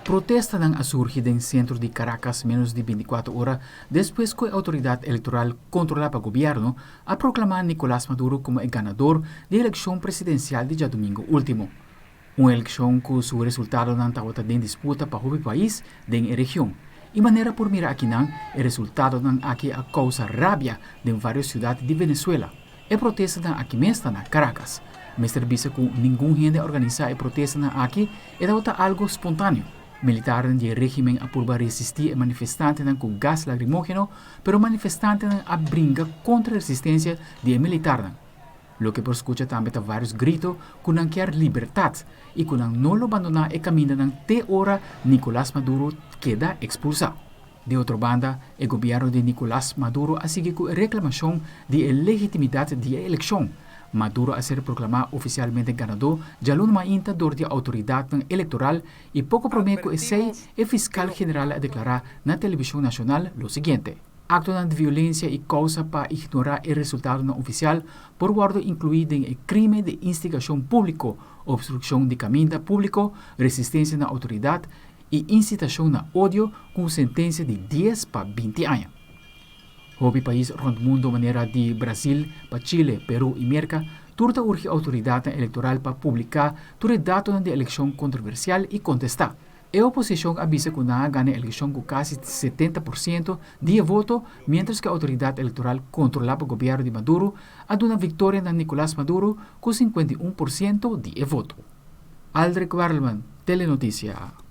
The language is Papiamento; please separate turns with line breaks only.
Protestanan a surgi den sentro di Caracas ménos di 24 ora despues ku e outoridat elektoral kontrolá pa gobièrnu a proklamá Nicolás Maduro komo e ganador di elekshon presidensial di djadumingu último. Un elekshon ku su resultadonan tabata den disputa pa hopi pais den e region. I manera por mira akinan, e resultadonan aki a kousa rabia den vários siudat di Venezuela. E protestanan aki mes ta na Caracas. Mester bisa ku ningun hende a organisá e protestanan aki, e tabata algu spontáneo. Militarnan di e régimen a purba resistí e manifestantenan ku gas lagrimógeno, pero manifestantenan a bringa kontra resistensia di e militarnan. Loke por skucha tambe ta vários grito ku nan kier libertat i ku nan no lo bandoná e kamindanan te ora Nicolás Maduro keda ekspulsá. Di otro banda, e gobièrnu di Nicolás Maduro a sigui ku e reklamashon di e legitimidat di e elekshon. Maduro a ser proklamá ofisialmente ganadó djaluna mainta dor di outoridatnan elektoral i poko promé ku esei e fiskal general a deklará na televishon nashonal lo siguiente. Aktonan di violensia i kousa pa ignorá e resultadonan ofisial por wòrdu inkluí den e krimen di instigashon públiko, opstrukshon di kaminda públiko, resistensia na outoridat i insitashon na odio ku un sentensia di dies pa 20 aña. Hopi pais rònt mundu manera di Brasil pa Chile, Peru i Merka tur ta urgi outoridatnan elektoral pa publiká tur e datonan di elekshon kontroversial i kontestá. E oposishon a bisa ku nan a gana e elekshon ku kasi 70% di e voto, miéntras ku e outoridat elektoral kontrolá pa gobièrnu di Maduro a duna viktoria na Nicolás Maduro ku 51% di e voto. Aldrich Werleman, Telenotisia.